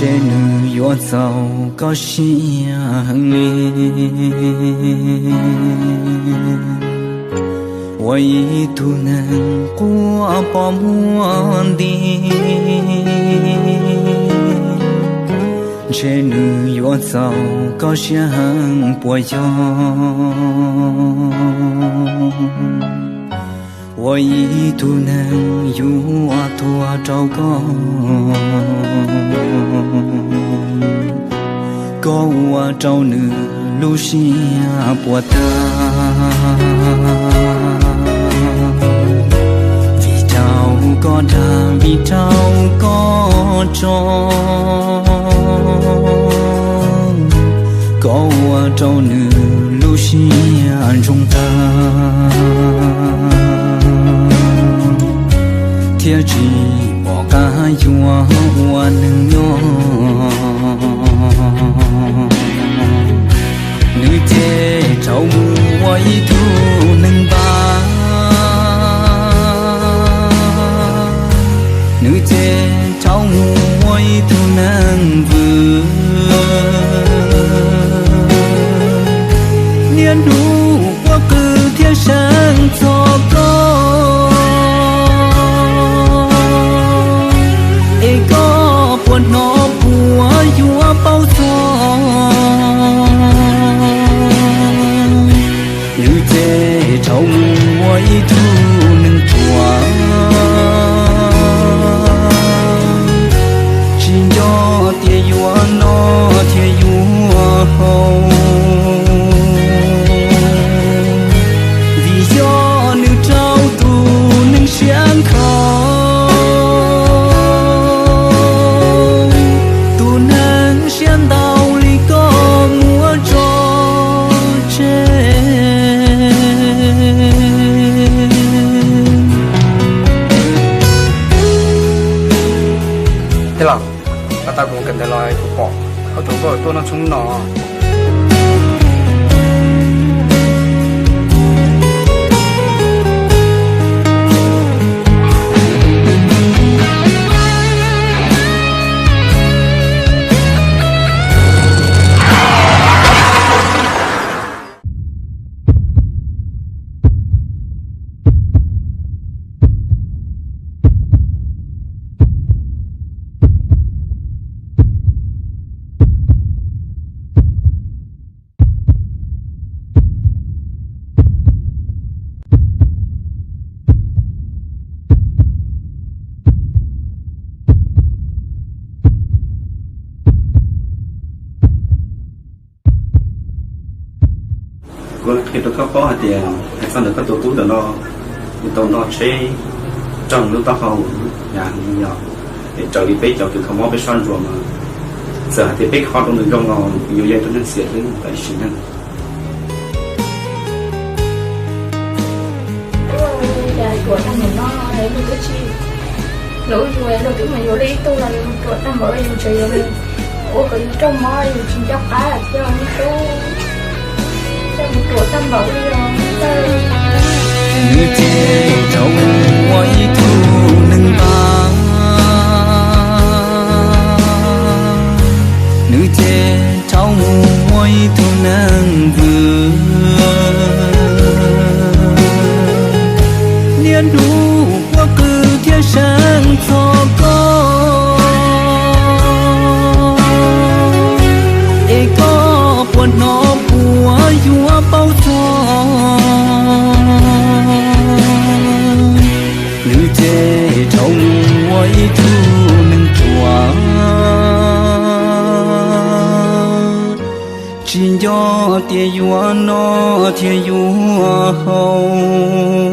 Ntshe nws yuav txaus koj siab heev li. Ua ib tug neeg quaj pom muaj nti, ntshe nws yuav txaus koj siab heev puas yog? Ua ib tug neeg yuav tuag rau koj, koj ua rau nws lub siab puas tag. Vim rau koj dag, vim rau koj tso, koj ua rau nws lub siab ntsoog tag, thiab tsis pom qab yuav ua neeg nyob. Nws ces rov mus ua ib tug neeg npab, nws ces rov mus ua ib tug neeg vwm. Niaj hnub quaj qw thiab seev txog koj, es koj puas hnov puas yuav paub txog? Nws ces rov mus ua ib tug neeg ruam, tsis nco tias yuav noj thiab yuav haus, vim yog nws rau tus neeg siab nkhaus, tus neeg siab ntau li koj muab tso tseg. Tij laug, koj tau kuv kawm ntawv los kuv pom koj tus nkauj tuaj noj tshoob no. Kuv qhia rau koj paub hais tias hais txog ntawm koj tus tub ntawm no, nws tau nrog tsheb raug lub taub hau, yog es raws li peb cov kws kho mob peb soj ntsuam mas, txawm hais tias peb kho rau nws zoo los nws yuav yog ib tug neeg xiam xwb tam sim neej. Ruam tag npaum no, luag twb tsis, luag twb mus yuav li ib tug los yus ruam tag npaum yus tseem yuav ua kom yus raug mob yus tsis nco qab lawm thiab me tub, coj mus ruam tag npaum li os. Nws ces rov mus ua ib tug neeg npab, nws ces rov mus ua ib tug neeg vwm. Niaj hnub quaj qw thiab seev txog koj, es koj puas hnov puas yuav paub txog? Nws ces rov mus ua ib tug neeg ruam, tsis nco tias yuav noj thiab yuav haus.